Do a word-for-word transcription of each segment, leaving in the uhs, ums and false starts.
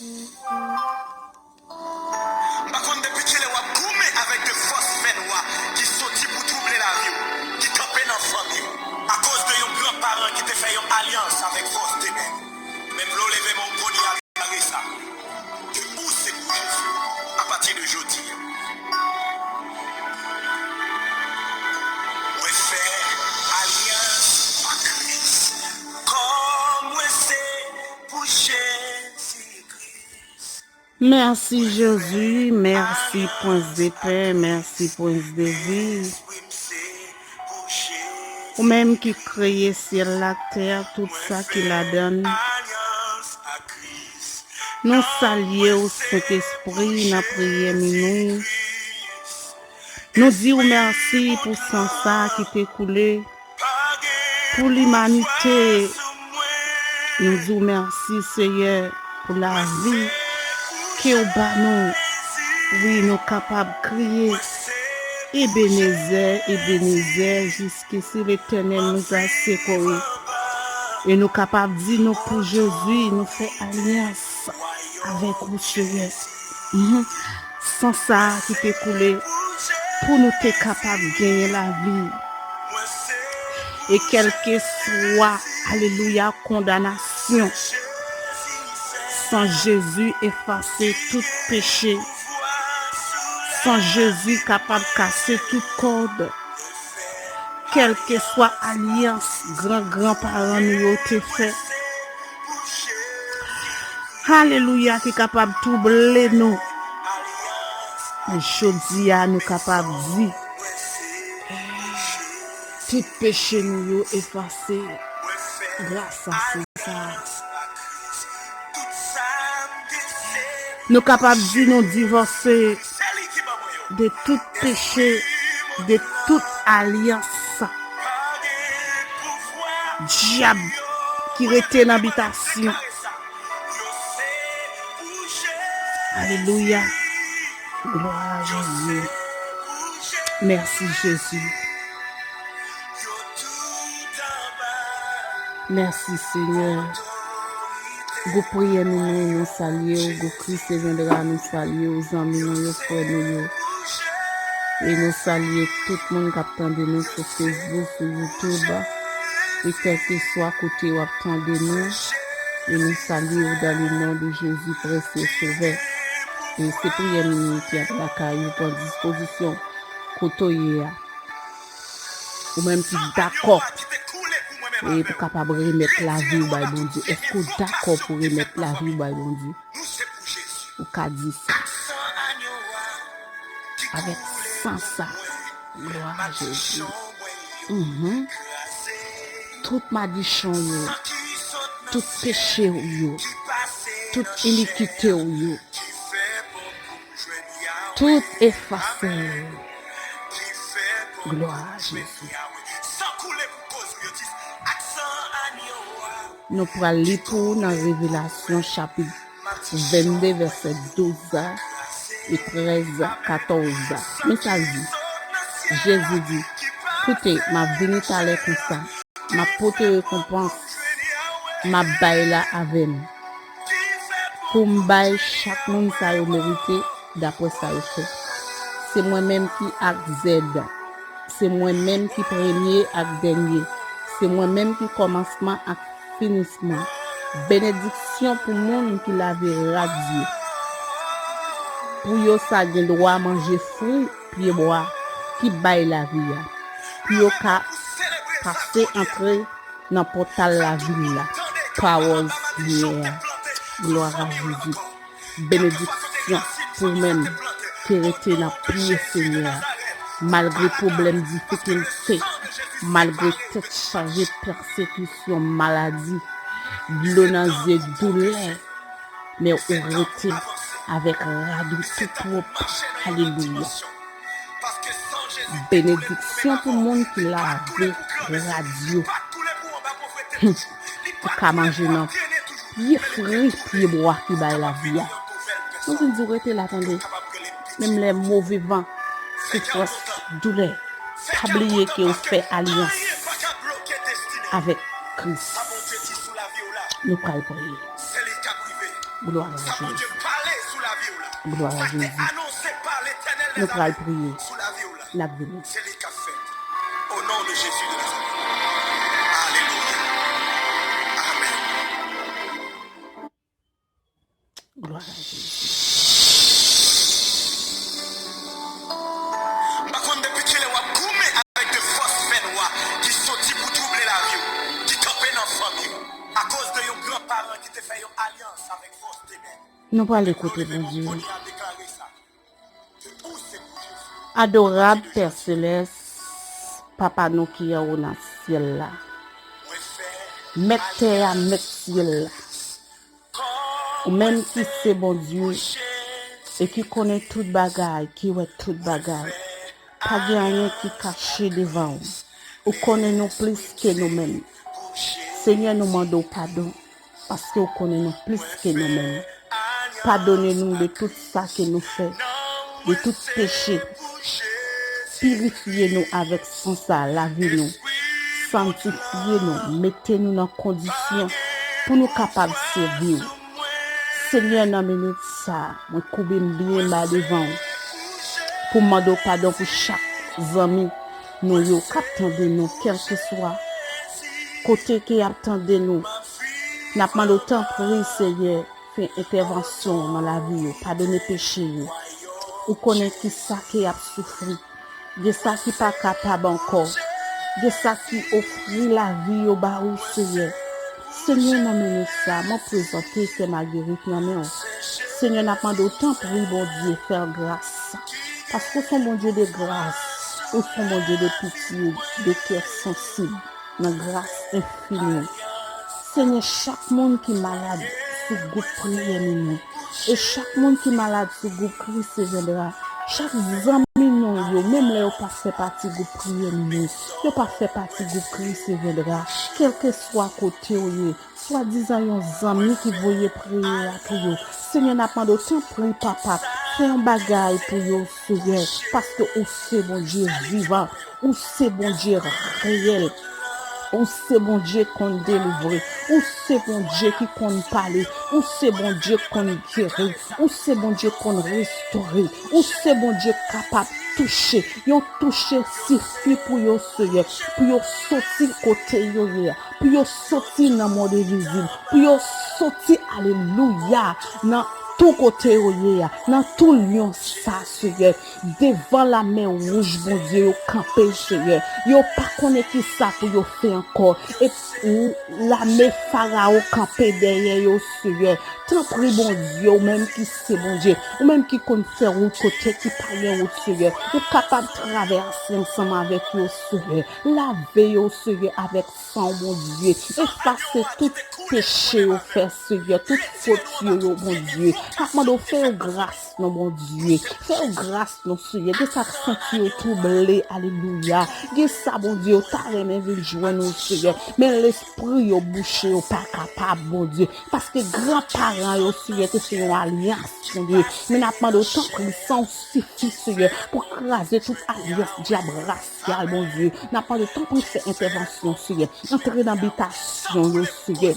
M pa konn depi kilè w ap goumen avèk de fòs fènwa ki soti pou twouble lavi w, ki kanpe nan fanmi w, akoz de yon gran paran ki te fè yon alyans avèk fòs tenèb. Men m vle w leve men w kounye a, deklare sa, ke ou se pou Jezi, apati de jodi a. Mwen fè alyans ak Kris, kò mwen se pou Jezikri. Mèsi Jezi, mèsi Prince de paix, mèsi Prince de vie. Ou menm ki kreye syèl la, tè a, tout sa ki ladan l. Nou salye w, Sentespri, nan priyè minwi. Nou di w mèsi pou san sa a ki te koule pou limanite. Nou di w mèsi, Seyè, pou lavi ke w ba nou. Wi, nou kapab kriye, Ebenezè, Ebenezè, jusqu'ici l'Éternel nous a secourus. E nou kapab di nou pou Jezi, nou fè alyans avèk ou, Seyè. Mhm. San sa a ki te koule pou nou te kapab genyen lavi. E kèlkeswa, alelouya, kondanasyon, san Jezi efase tout peche. San Jezi kapab kase tout kòd. Kèlkeswa alyans gran gran paran nou yo te fè, alelouya, ki kapab twouble nou. Men jodi a, nou kapab di, tout peche nou yo efase gras a san sa a. Nou kapab di nou divòse de tout peche, de tout alyans dyab ki rete nan bitasyon. Alelouya. Glwa a Jezi. Mèsi, Jezi. Mèsi, Senyè. Gwoup Priyè Minwi, nou salye w. Gwoup Kris Reviendra, nou salye w. Zanmi nou yo, frè nou yo. E nou salye tout moun k ap tande nou sou Facebook, sou YouTube. E kèlkeswa kote w ap tande nou, e nou salye w dans le nom de Jésus, précieux Sauveur. E se priyè minwi ki ap lakay ou, pran dispozisyon kote w ye a. Ou menm ki dakò, e pou kapab remèt lavi w bay Bondye. Èske w dakò pou remèt lavi w bay Bondye? Ou ka di sa. Avèk san sa. Glwa a Jezi. Mhm. Tout madichon yo, tout peche w yo, tout inikite w yo, tout efase yo. Glwa a Jezi. Nou pral li pou ou nan Revelasyon chapit vennde, vèsè douz a e trèz a, katòz a. Men sa l di. Jezi di, koute, m ap vini talè konsa. M ap pote rekonpans m ap bay la avè m, pou m bay chak moun sa yo merite dapre sa yo fè. Se mwen menm ki ak Z. Se mwen menm ki premye ak dènye. Se mwen menm ki kòmansman ak finisman. Benediksyon pou moun ki lave rad yo. Pou yo sa gen dwa manje fwi pyebwa ki bay lavi a. Pou yo ka pase antre nan pòtal lavil la. Pawòl Senyè a. Glwa a Jezi. Benediksyon pou ou menm ki rete nan pye Senyè a. Malgre pwoblèm, difikilte, malgre tèt chaje, pèsekisyon, maladi, dlo nan zye, doulè, men ou rete avèk rad ou tou pwòp. Alelouya. Benediksyon pou moun ki lave rad yo. Hum. Ou ka manje nan pye fri, pyebwa ki bay lavi a. Nou vin di w rete la, tande. Menm lè move van, soufrans, doulè, pa bliye ke w fè alyans avèk Kris. Nou pral priye. Glwa a Jezi. Glwa a Jezi. Nou pral priye. N ap vini. Se li k ap fèt. O non de Jezi de Nazarèt. Alelouya. Amèn. Glwa a Jezi. M pa konn depi kilè w ap goumen avèk de fòs fènwa ki soti pou twouble lavi w, ki kanpe nan fanmi w, akoz de yon gran paran ki te fè yon alyans avèk fòs tenèb. Nou prale koute Bondye. Adorab Pè Selès, Papa nou ki anwo nan syèl la, Mèt tè a, Mèt syèl la, ou menm ki se Bondye e ki konnen tout bagay, ki wè tout bagay, pa gen anyen ki kache devan w. Ou konnen nou plis ke nou menm. Senyè, nou mande w padon, paske w konnen nou plis ke nou menm. Padone nou de tout sa ke nou fè, de tout peche. Pirifye nou avèk san sa, lave nou, sanntifye nou, mete nou nan kondisyon pou nou kapab sèvi w. Senyè, nan minit sa a, mwen koube m byen ba devan w pou m mande w padon pou chak zanmi nou yo k ap tande nou, kèlkeswa kote ke y ap tande nou. N ap mande w, tanpri, Senyè, fè entèvansyon w nan lavi yo, padone peche yo. Ou konnen ki sa ke y ap soufri. Gen sa ki pa kapab ankò. Gen sa ki ofri lavi yo ba ou, Senyè. Senyè, nan minit sa, mwen prezante sè Marguerite nan men w. Senyè, n ap mande w, tanpri, Bondye, fè l gras. Paske w se yon Bondye de gras, ou se yon Bondye de pitye, de kè sansib, nan gras enfini w. Senyè, chak moun ki malad sou gwoup priyè nou yo, e chak moun ki malad sou gwoup Christ Reviendra, chak zanmi nou yo, menm lè yo pa fè pati gwoup priyè nou yo, yo pa fè pati gwoup Christ Reviendra, kèlkeswa kote w ye, swadizan yon zanmi ki voye priyè a pou yo. Senyè, n ap mande w, tanpri, Papa, fè yon bagay pou yo, Senyè, paske ou se Bondye vivan, ou se Bondye reyèl, ou se Bondye konn delivre, ou se Bondye ki konn pale, ou se Bondye konn geri, ou se Bondye konn restore, ou se Bondye kapab touche. Yon touche sifi pou yo, Senyè, pou yo soti kote yo ye a, pou yo soti nan mond envizib, pou yo soti, alelouya, nan tou kote yo ye a, nan tou lyon sa, Senyè, devan lamè wouj, Bondye, yo kanpe, Senyè. Yo pa konnen ki sa pou yo fè ankò. E lame Farawon kanpe dèyè yo, Senyè. Tanpri, Bondye, ou menm ki se Bondye, ou menm ki konn fè wout kote ki pa gen wout, Senyè, ou kapab travèse ansanm avèk yo, Senyè. Lave yo, Senyè, avèk san w, Bondye. Efase tout peche yo fè, Senyè, tout fot yo, yo, Bondye. N ap mande w fè yo gras, non, Bondye. Fè yo gras, non, Senyè. Gen sa k santi yo twouble, alelouya. Gen sa, Bondye, yo ta renmen vin jwenn ou, Senyè. Men lespri yo bouche, yo pa kapab, Bondye. Paske gran paran yo, Senyè, te fè yon alyans, Bondye. Men n ap mande w, tanpri, san w sifi, Senyè, pou kraze tout alyans dyab rasyal, Bondye. N ap mande w, tanpri, fè entèvansyon, Senyè. Antre nan bitasyon yo, Senyè.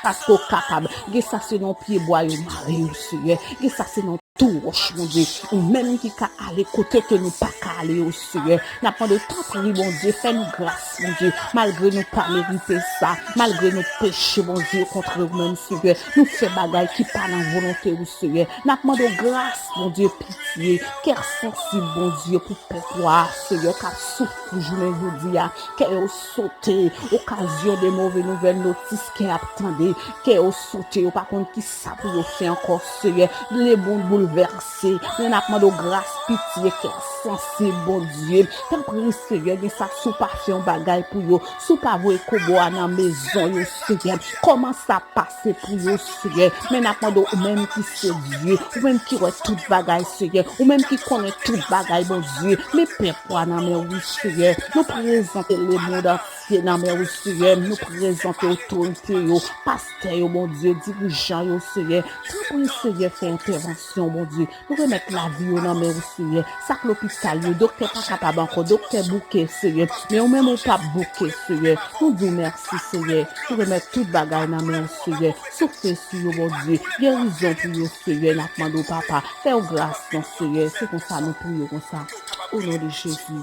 Paske w kapab. Gen sa se nan pye bwa yo mare yo, Senyè. Gen sa se nan tou wòch, Bondye. Ou menm ki ka ale kote ke nou pa ka ale yo, Senyè. N ap mande w, tanpri, Bondye, fè nou gras, Bondye. Malgre nou pa merite sa, malgre nou peche, Bondye, kontre ou menm, Senyè. Nou fè bagay ki pa nan volonte ou, Senyè. N ap mande w gras, Bondye, pitye, kè sansib, Bondye, pou pèp ou a, Senyè, k ap soufri jounen jodi a. Kè yo sote, okazyon de move nouvèl, notis kè y ap tande. Kè yo sote, yo pa konn ki sa pou yo fè ankò, Senyè. Lemonn boulvèse. Men n ap mande w gras, pitye, kè sansib, Bondye. Tanpri, Senyè, gen sa, si w pa fè yon bagay pou yo, si w pa voye kobo a nan mezon yo, Senyè, kòman sa pase pou yo, Senyè? Men n ap mande w, ou menm ki se Dye, ou menm ki wè tout bagay, Senyè, ou menm ki konnen tout bagay, Bondye, men pèp ou a nan men w, wi, Senyè. Nou prezante lemonn antye Nan men ou, Seyè, nou prezante otorite yo, pastè yo, Bondye, dirijan yo, Seyè. Tanpri, Seyè, fè entèvansyon, Bondye. Nou remèt lavi yo nan men ou, Seyè. Sa k lopital yo, doktè pa kapab ankò, doktè bouke, Seyè. Men ou menm ou p ap bouke, Seyè. Nou di w mèsi, Seyè. Nou remèt tout bagay nan men ou, Seyè. Soufle sou yo, Bondye. Gerizon pou yo, Seyè. N ap mande w, Papa. Fè yo gras, non, Seyè. Se konsa nou priye konsa. O non de Jezi.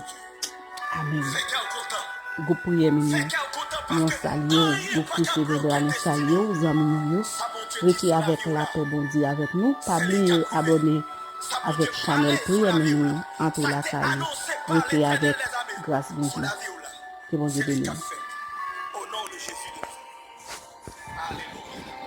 Amen. Gwoup Priyè Minwi, nou salye w. Gwoup Kris Levandra, nou salye w. Zanmi nou yo, rete avèk lapè Bondye avèk nou. Pa bliye abòne avèk chanèl Priyè Minwi. Antre lakay ou. Rete avèk gras Bondye. Ke Bondye beni w. O non de Jezi de Nazareth. Alelouya.